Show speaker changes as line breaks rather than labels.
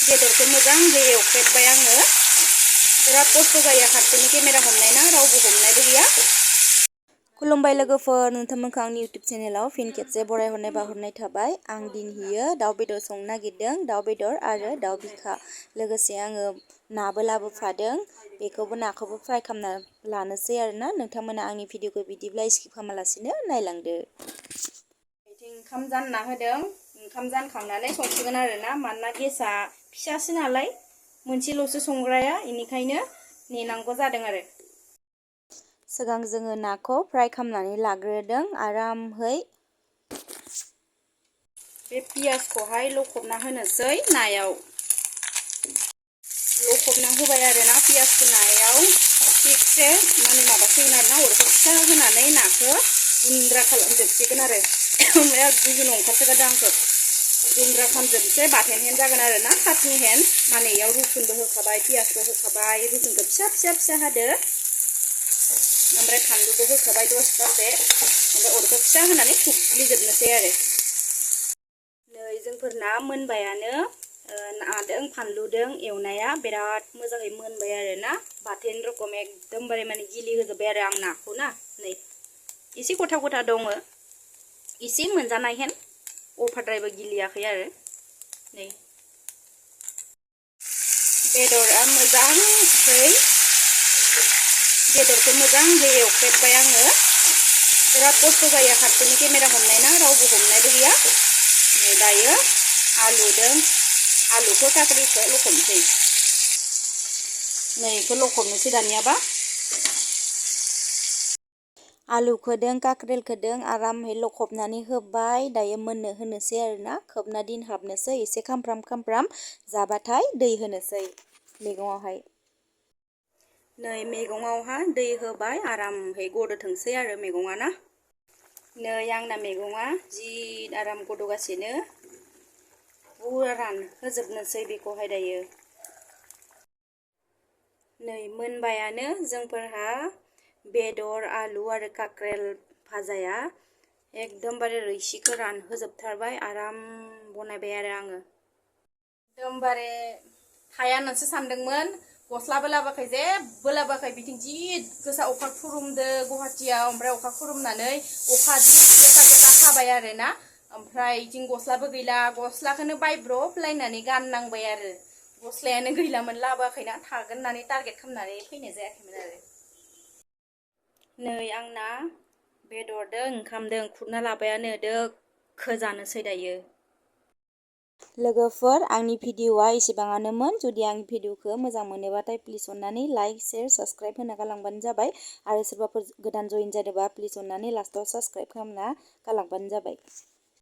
बेदरखौ मोजाङै एवख्रेबबाय आङो। बिराद खस्थ' जायो हारसिंनो केमेरा हमनाय ना, रावबो हमनायबो गैया। खुलुमबाय लोगोफोर, नोंथांमोनखौ आंनि इउटुब चेनेलाव फिन खेबसे बरायहरनाय बाहरनाय थाबाय। आं दिनैयो दाउ बेदर संनो नागिरदों, दाउ बेदर आरो दाउ बिखा। लोगोसे आङो नाबो लाबोफादों, बेखौबो नाखौबो फ्राय खालामना लानोसै आरोना। नोंथांमोना आंनि भिडिअखौ बिदिब्ला स्किप खालामालासिनो नायलांदो। बिथिं ओंखाम जानना होदों, ओंखाम जानखांनानै संसिगोन आरोना, मानोना गेसआ फिसासो नालाय, मोनसेल'सो संग्राया, बेनिखायनो नेनांगौ जादों आरो। सिगां जोङो नाखौ फ्राय खालामनानै लाग्रोदों आरामहै। बे पियासखौहाय लखबना होनोसै नायाव। लखबना होबाय आरोना पियासखौ नायाव थिगसे माने माबासिगोन आरोना, अरखौ फिसा होनानै नाखौ गुन्द्रा खालामजोबसिगोन आरो। ओमफ्राय गुजुन ओंखारसोगारदों आंखौ। गुन्द्रा खालामजोबनोसै, बाथोन हेन जागोन आरोना, सातनि हेन। माने इयाव रुसुनबो होखाबाय, पियासबो होखाबाय, रुसुनखौ फिसा फिसा फिसा हादो। ओमफ्राय फानलुबो होखाबाय दसतासे, ओमफ्राय अरखौ फिसा होनानै थुग्लिजोबनोसै आरो। नै जोंफोरना मोनबायानो, नादों फानलुदों एवनाया बिराद मोजाङै मोनबाय आरोना। बाथोन रखम एकदमबारे माने गिलि होजोब्बाय आरो आं नाखौ ना। नै एसे गथा गथा दङ, एसे मोनजानाय हेन, अभारद्रायबो गिलियाखै आरो। नै बेदरा मोजाङै, बेदरखौ मोजाङै एवख्रेबबाय आङो। बिराद खस्थ' जायो हारसिंनो केमेरा हमनाय ना, रावबो हमनायबो गैया। नै दायो आलुखौ काकरेलखौ लखबनोसै। नै बेखौ लखबनोसै दानियाबा। आलुखौदों काकरेलखौदों आरामहै लखबनानै होबाय। दायो मोननो होनोसै आरोना, खोबना दोनहाबनोसै। एसे खामफ्राम खामफ्राम जाबाथाय दै होनोसै मैगङावहाय। नै मैगङावहा दै होबाय, आरामहै गदोथोंसै आरो मैगङा ना। नै आंना मैगङा जि आराम गदगासिनो, पुरा रानहोजोबनोसै बेखौहाय दायो। नै मोनबायानो जोंफोरहा बेदर, आलु आरो काकरेल भाजाया। एकदमबारे रैसिखौ रानहोजोबथारबाय, आराम बनायबाय आरो आङो। एकदमबारे थायानोसो सानदोंमोन, गस्लाबो लाबोआखै, जेबो लाबोआखै। बिथिं जि गोसा अखा खोरोमदो गुवाहाटियाव, ओमफ्राय अखा खोरोमनानै अखा जि गोसा गोसा हाबाय आरोना। ओमफ्राय बिथिं गस्लाबो गैला, गस्लाखौनो बायब्रबलायनानै गाननांबाय आरो। गस्लायानो गैलामोन, लाबोआखैना, थागोन होननानै टारगेट खालामनानै फैनाय जायाखैमोन आरो। नै आंना बेदरदों ओंखामदों खुरना लाबायानो, दोखो जानोसै दायो। लोगोफोर, आंनि भिडिअआ एसेबाङानोमोन। जुदि आंनि भिडिअखौ मोजां मोनोबाथाय प्लिज अननानै लाइक, शेयार, साबस्क्राइब होना गालांबानो जाबाय। आरो सोरबाफोर गोदान जइन जादोंबा प्लिज अननानै लास्टाव साबस्क्राइब खालामना गालांबानो जाबाय।